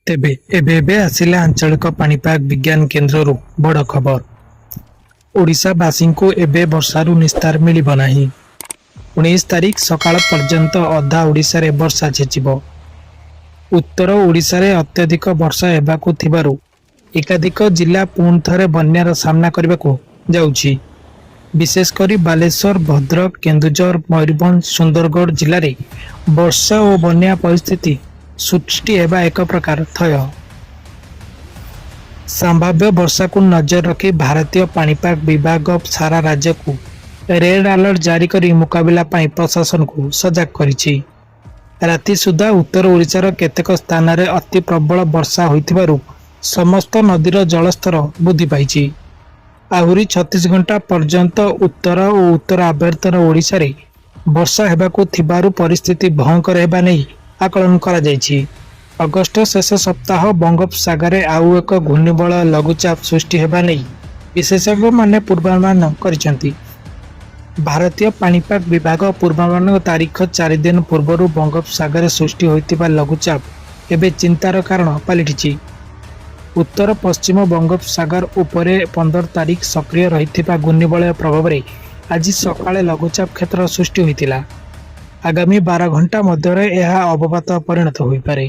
ତେବେ ଏବେ ଏବେ ଆସିଲା ଆଞ୍ଚଳିକ ପାଣିପାଗ ବିଜ୍ଞାନ କେନ୍ଦ୍ରରୁ ବଡ଼ ଖବର। ଓଡ଼ିଶାବାସୀଙ୍କୁ ଏବେ ବର୍ଷାରୁ ନିସ୍ତାର ମିଳିବ ନାହିଁ। 19 ତାରିଖ ସକାଳ ପର୍ଯ୍ୟନ୍ତ ଅଧା ଓଡ଼ିଶାରେ ବର୍ଷା ଛେଚିବ। ଉତ୍ତର ଓଡ଼ିଶାରେ ଅତ୍ୟଧିକ ବର୍ଷା ହେବାକୁ ଥିବାରୁ ଏକାଧିକ ଜିଲ୍ଲା ପୁଣି ଥରେ ବନ୍ୟାର ସାମ୍ନା କରିବାକୁ ଯାଉଛି। ବିଶେଷ କରି ବାଲେଶ୍ୱର, ଭଦ୍ରକ, କେନ୍ଦୁଝର, ମୟୂରଭଞ୍ଜ, ସୁନ୍ଦରଗଡ଼ ଜିଲ୍ଲାରେ ବର୍ଷା ଓ ବନ୍ୟା ପରିସ୍ଥିତି ସୃଷ୍ଟି ହେବା ଏକ ପ୍ରକାର ଥୟ। ସମ୍ଭାବ୍ୟ ବର୍ଷାକୁ ନଜର ରଖି ଭାରତୀୟ ପାଣିପାଗ ବିଭାଗ ସାରା ରାଜ୍ୟକୁ ରେଡ୍ ଆଲର୍ଟ ଜାରି କରି ମୁକାବିଲା ପାଇଁ ପ୍ରଶାସନକୁ ସଜାଗ କରିଛି। ରାତି ସୁଦ୍ଧା ଉତ୍ତର ଓଡ଼ିଶାର କେତେକ ସ୍ଥାନରେ ଅତି ପ୍ରବଳ ବର୍ଷା ହୋଇଥିବାରୁ ସମସ୍ତ ନଦୀର ଜଳସ୍ତର ବୃଦ୍ଧି ପାଇଛି। ଆହୁରି 36 ଘଣ୍ଟା ପର୍ଯ୍ୟନ୍ତ ଉତ୍ତର ଓ ଉତ୍ତର ଆଭ୍ୟନ୍ତର ଓଡ଼ିଶାରେ ବର୍ଷା ହେବାକୁ ଥିବାରୁ ପରିସ୍ଥିତି ଭୟଙ୍କର ହେବା ନେଇ ଆକଳନ କରାଯାଇଛି। ଅଗଷ୍ଟ ଶେଷ ସପ୍ତାହ ବଙ୍ଗୋପସାଗରରେ ଆଉ ଏକ ଘୂର୍ଣ୍ଣିବଳୟ ଲଘୁଚାପ ସୃଷ୍ଟି ହେବା ନେଇ ବିଶେଷଜ୍ଞମାନେ ପୂର୍ବାନୁମାନ କରିଛନ୍ତି। ଭାରତୀୟ ପାଣିପାଗ ବିଭାଗ ପୂର୍ବାନୁମାନ ତାରିଖ 4 ଦିନ ପୂର୍ବରୁ ବଙ୍ଗୋପସାଗରରେ ସୃଷ୍ଟି ହୋଇଥିବା ଲଘୁଚାପ ଏବେ ଚିନ୍ତାର କାରଣ ପାଲଟିଛି। ଉତ୍ତର ପଶ୍ଚିମ ବଙ୍ଗୋପସାଗର ଉପରେ 15 ତାରିଖ ସକ୍ରିୟ ରହିଥିବା ଘୂର୍ଣ୍ଣିବଳୟ ପ୍ରଭାବରେ ଆଜି ସକାଳେ ଲଘୁଚାପ କ୍ଷେତ୍ର ସୃଷ୍ଟି ହୋଇଥିଲା। ଆଗାମୀ 12 ଘଣ୍ଟା ମଧ୍ୟରେ ଏହା ଅବପାତ ପରିଣତ ହୋଇପାରେ।